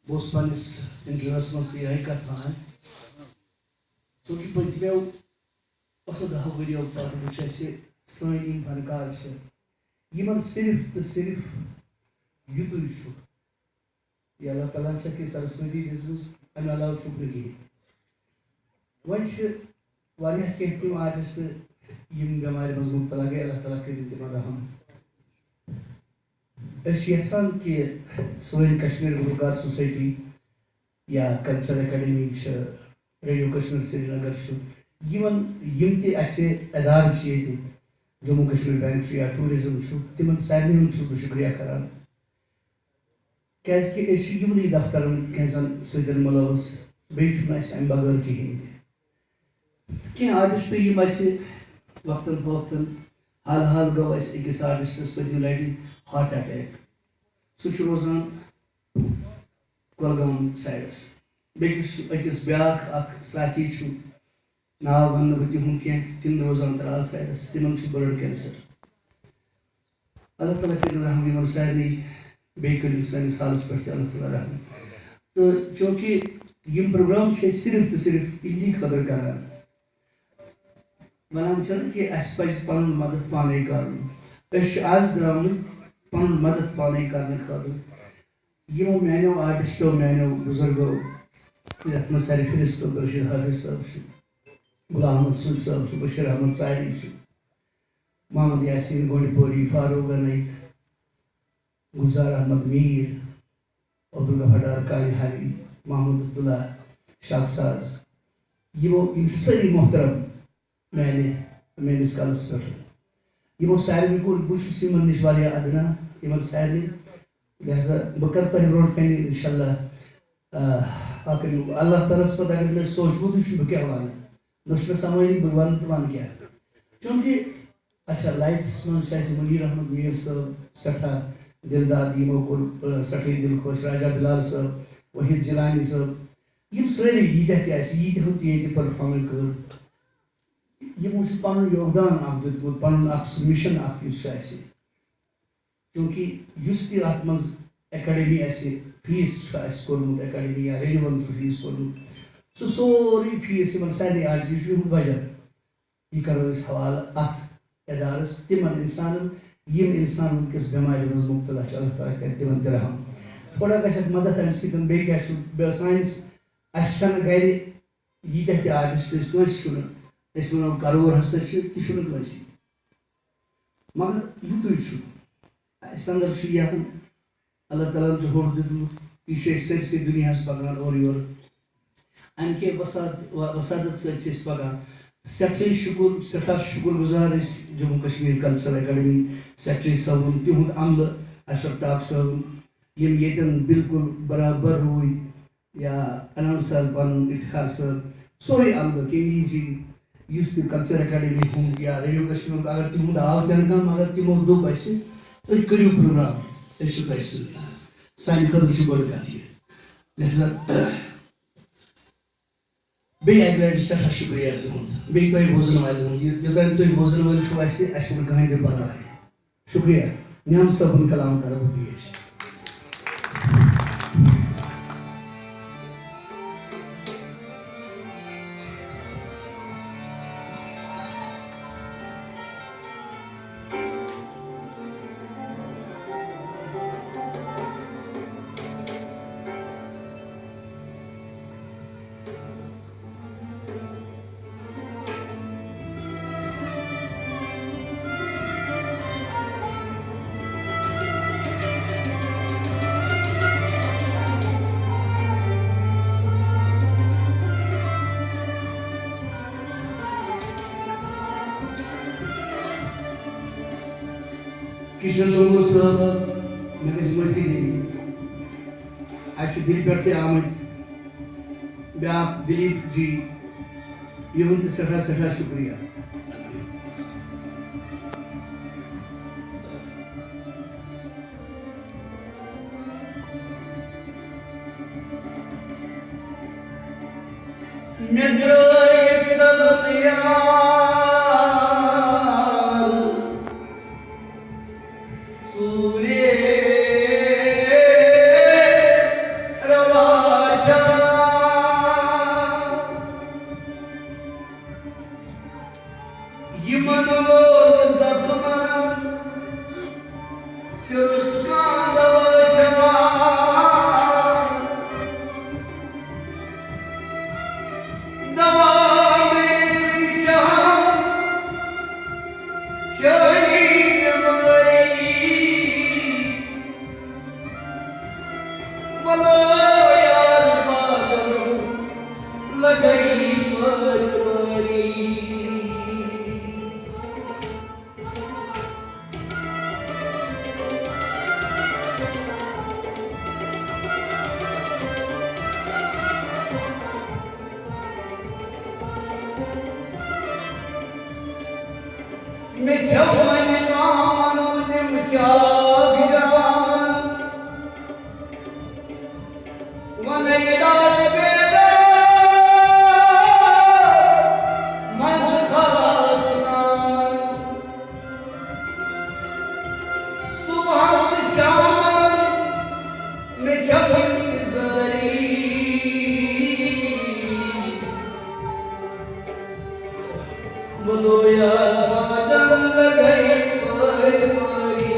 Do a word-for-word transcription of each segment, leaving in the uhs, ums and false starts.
بہٕ اوسُس پننِس انٹرویوس منٛز تہِ یِہے کتھ ونان، چونکہ پٔتمیو ٲٹھو دہو ؤرۍیو پتہٕ وٕچھ اسہِ سٲنۍ یِم فنکار چھِ، یِمن صرف تہٕ صرف یُتُے چھُ۔ یہِ اللہ تعالیٰ ہن چھکھ یہِ سرسوتی دِژمٕژ، امہِ علاوٕ چھُکھ نہٕ کِہیٖنۍ۔ وۄنۍ چھِ واریاہ کینٛہہ تِم آرٹسٹ یِم بٮ۪مارِ منٛز مُبتلا گٔے، اللہ تعالیٰ کٔرِن تِمن رحم۔ أسۍ چھِ یژھان کہِ سٲنۍ کشمیر گلوکار سوسائٹی یا کلچر اکیڈمی چھِ، ریڈیو کشمیر سرینگر چھُ، یِمن یِم تہِ اسہِ ادارٕ چھِ ییٚتہِ، جموں کشمیر بینک چھُ یا ٹوٗرزم چھُ، تِمن سارنٕے ہُنٛد چھُس بہٕ شُکریہ کران۔ کیازِ کہِ أسۍ چھِ یِمنٕے دفترن کینٛژن سۭتۍ مُلوث، بیٚیہِ چھُنہٕ اَسہِ اَمہِ بغٲر کِہیٖنۍ تہِ۔ کینٛہہ آرٹسٹ یِم اَسہِ وقتن فوقتن، حال حال گوٚو اَسہِ أکِس آرٹسٹس پٔتمہِ لٹہِ ہارٹ اٹیک۔ سُہ چھُ روزان کۄلگام سایڈس۔ بیٚکِس چھُ، أکِس بیٛاکھ اکھ ساتھی چھُ، ناو وَنہٕ نہٕ بہٕ تِہُنٛد کینٛہہ، تِم روزان ترال سایڈس، تِمن چھُ بلڈ کینسر۔ اللہ تعالیٰ کٔرِن رحم یِمن سارنٕے، بیٚیہِ کٔرِن سٲنِس حالس پٮ۪ٹھ تہِ اللہ تعالیٰ رحم۔ تہٕ چونکہ یِم پروگرام چھِ أسۍ صرف تہٕ صرف یِہِنٛدی خٲطرٕ کران، ونان چھِنہٕ کہِ اَسہِ پَزِ پَنُن مدد پانے کرُن۔ أسۍ چھِ آز درٛامٕتۍ پَنُن مدد پانے کرنہٕ خٲطرٕ۔ یِمو میانیو آرٹسٹو، میانیو بزرگو، یَتھ منٛز سرِ فہرست عبدالرشید حافظ صٲب چھُ، غلام احمد صوفی صٲب چھُ، بشیر احمد ساری چھُ، محمد یاسین گونڈ پوری، فاروق گنایی، گلزار احمد میر، عبدالغفار ڈار کانہالی، محمد عبداللہ شاکساز، یِمو، یِم چھِ سٲری محترم میانہِ، میٲنِس کلس پٮ۪ٹھ۔ یِمو سارنٕے کوٚر، بہٕ چھُس یِمن نِش واریاہ ادنا، یِمن سارنٕے۔ لہذا بہٕ کرٕ تۄہہِ برونٛٹھ کنہِ انشاءاللہ، آ، اکھ اللہ تعالیٰ ہس پتہٕ اگر مےٚ سوٗنٛچمُتٕے چھُ بہٕ کیٛاہ ونہٕ، نہ چھُ مےٚ سمجھٕے بہٕ ونہٕ تہٕ ونہٕ کیٛاہ۔ چونکہ اچھا، لائٹس منٛز چھِ اَسہِ منیر احمد میر صٲب سٮ۪ٹھاہ دِلداد، یِمو کوٚر، آ، سٮ۪ٹھاہ دِل خۄش، راجا بلال صٲب، وحید جیلانی صٲب، یِم سٲری ییٖتیٛاہ تہِ اَسہِ، ییٖتیٛاہو تہِ ییٚتہِ پٔرفارمنگ کٔر، یِمو چھُ پَنُن یوگدان اکھ دیُتمُت، پَنُن اکھ سُہ مِشن اکھ یُس چھُ اَسہِ۔ چونکہ یُس تہِ اَتھ منٛز اکیڈمی اَسہِ فیس چھُ اَسہِ کوٚرمُت، اکیڈمی یا ریڈیوَن چھُ فیس کوٚرمُت، سُہ سورُے فیس یِمن سارنٕے آرٹسٹن چھُ یِہُنٛد بجٹ۔ یہِ کرو أسۍ حوالہٕ اَتھ ادارس، تِمن اِنسانن، یِم اِنسان وٕنکیٚس بٮ۪مارِ منٛز مُبتلا چھِ، اللہ تعالیٰ کرِ تِمن تہِ رحم۔ تھوڑا گژھِ اَتھ مدد اَمہِ سۭتۍ، بیٚیہِ کیٛاہ چھُ، بیٚیہِ سانِس، اَسہِ چھَنہٕ گرِ ییٖتیٛاہ تہِ آرٹسٹ ٲسۍ، کٲنٛسہِ چھُنہٕ۔ أسۍ وَنو کرور ہسا چھِ، تہِ چھُنہٕ کٲنٛسہِ۔ مگر یُتُے چھُ۔ اَسہِ اندر چھُ یہِ اللہ تعالیٰ ہن چھُ ہوٚٹ دیُتمُت، یہِ چھِ أسۍ سٲرسٕے دُنیاہَس پَکان اورٕ یورٕ۔ اَمہِ کہِ وسات-، و-، وسادت سۭتۍ چھِ أسۍ پَکان۔ سٮ۪ٹھاے شُکُر، سٮ۪ٹھاہ شُکُر گُزار أسۍ Jammu Kashmir cultural academy secretary صٲبُن، تِہُنٛد عملہٕ اشرف ٹاک صٲبُن، یِم ییٚتٮ۪ن بالکل برابر روٗدۍ۔ یا انور صٲب پنُن، افتخار صٲب، سورُے عملہٕ، کے وی جی، یُس تہِ کلچر اکیڈمی ہُنٛد یا ریڈیو کشمیر ہُنٛد، اگر تِہُنٛد آو تہِ نہٕ کانٛہہ، مگر تِمو دوٚپ اَسہِ، "تُہۍ کٔرِو پروگرام، أسۍ چھِ تۄہہِ سۭتۍ۔" سانہِ خٲطرٕ چھُ بٔڑ کَتھ یہِ۔ لہذا بیٚیہِ اَکہِ لَٹہِ سٮ۪ٹھاہ شُکریہ تُہُنٛد، بیٚیہِ تۄہہِ بوزَن والٮ۪ن ہُنٛد۔ یہِ، یوٚتام تُہۍ بوزَن وٲلۍ چھِو اَسہِ، اَسہِ چھُنہٕ کٕہٕنۍ تہِ پَرواے۔ شُکریہ۔ نعام صٲبُن کلام کرٕ بہٕ پیش۔ کشن لونگو صٲب، مےٚ گژھِ معٲفی دِنۍ۔ اَسہِ چھِ دِلہِ پٮ۪ٹھ تہِ آمٕتۍ۔ بیٛاکھ دلیپ جی، یِہُنٛد تہِ سٮ۪ٹھاہ سٮ۪ٹھاہ شُکریہ۔ مےٚ درٛٲے ژلُن یار ژوٗرے۔ وَلَا يَعْرِفَ لَهُ لَغَيْبَ الْوَالِي. مےٚ چھَو وۄنۍ کامَن تِم چاک جامَن، وۄنۍ یہِ داد بیدار منٛز خاص سان۔ صُبحَن تہٕ شامَن مےٚ چھَو اِنتِظٲری۔ بُلبُل یار وادن لگئی پٲرۍ پٲرۍ۔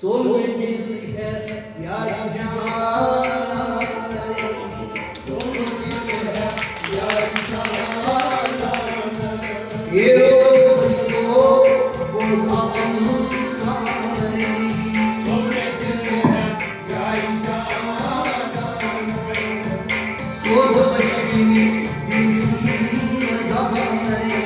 سوچ ملتی ہے یار جان، سوچ ملتی ہے یار جان۔ یہ روز خوش ہو، روز اپن سامنے۔ سوچ ملتی ہے یار جان، سوز خوشی دل سوچ زمانے۔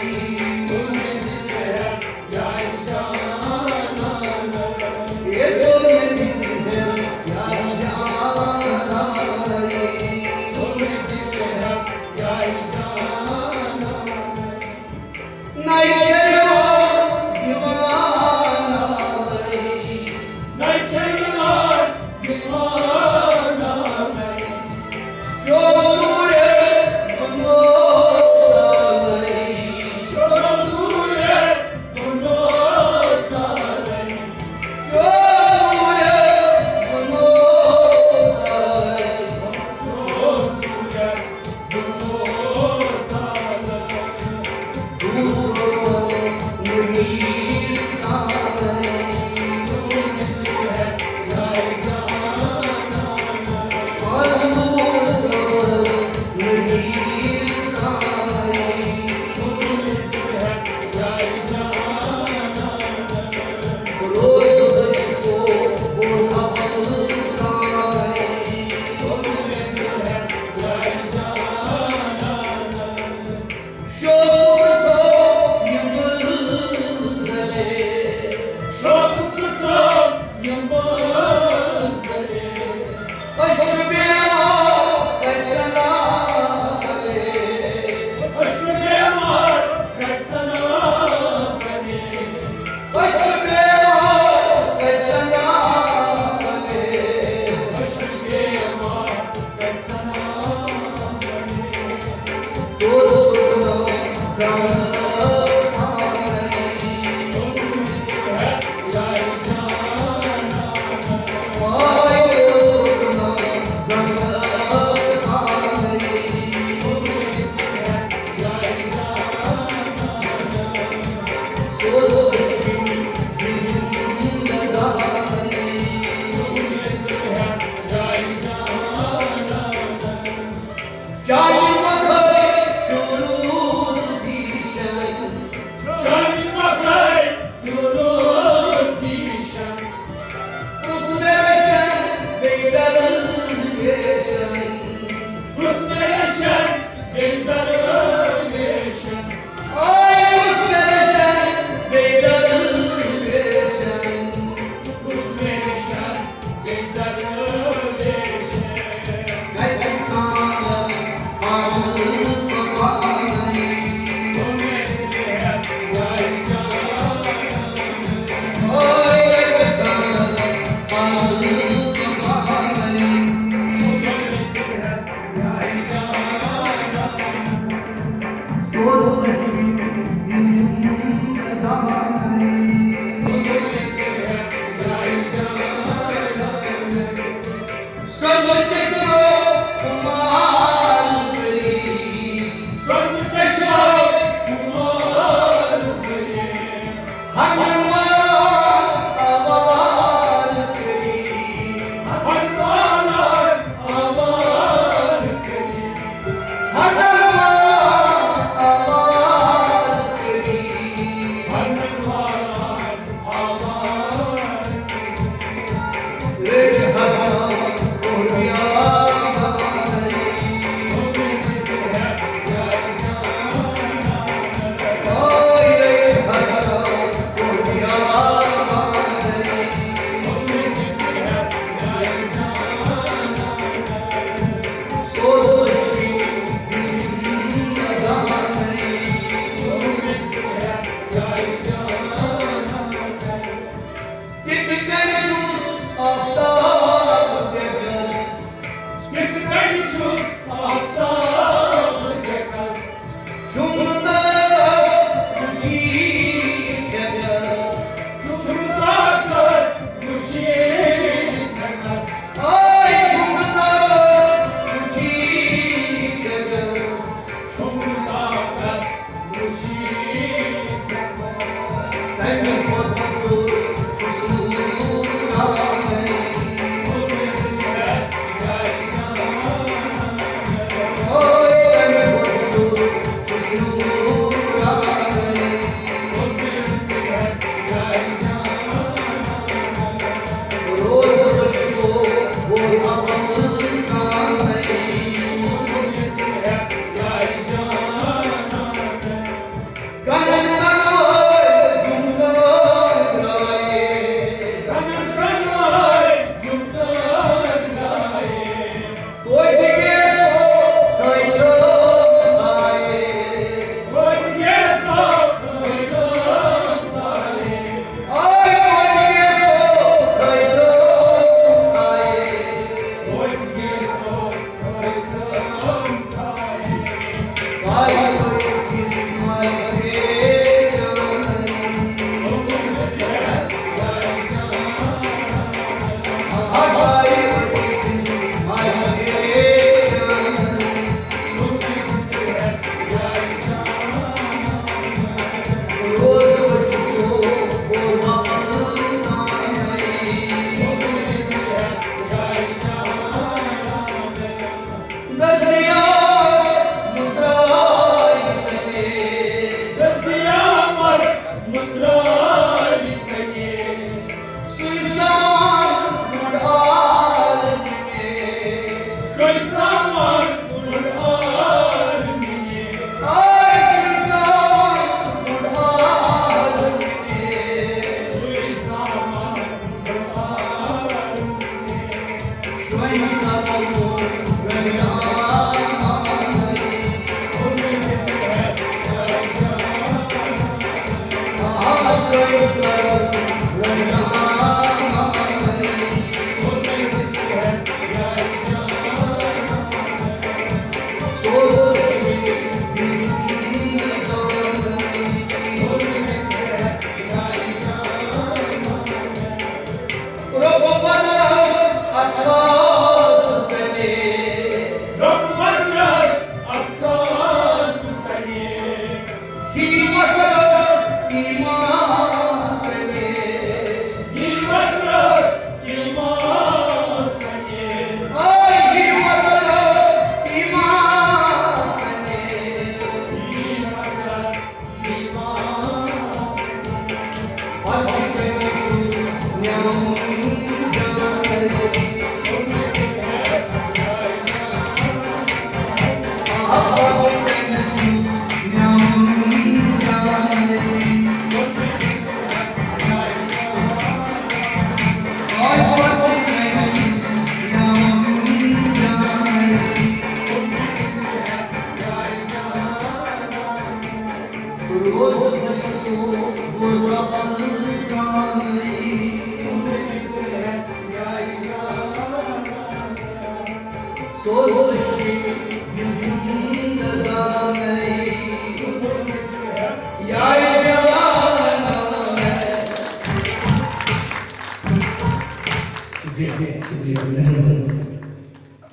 شکریہ، شکریہ، مہربانی۔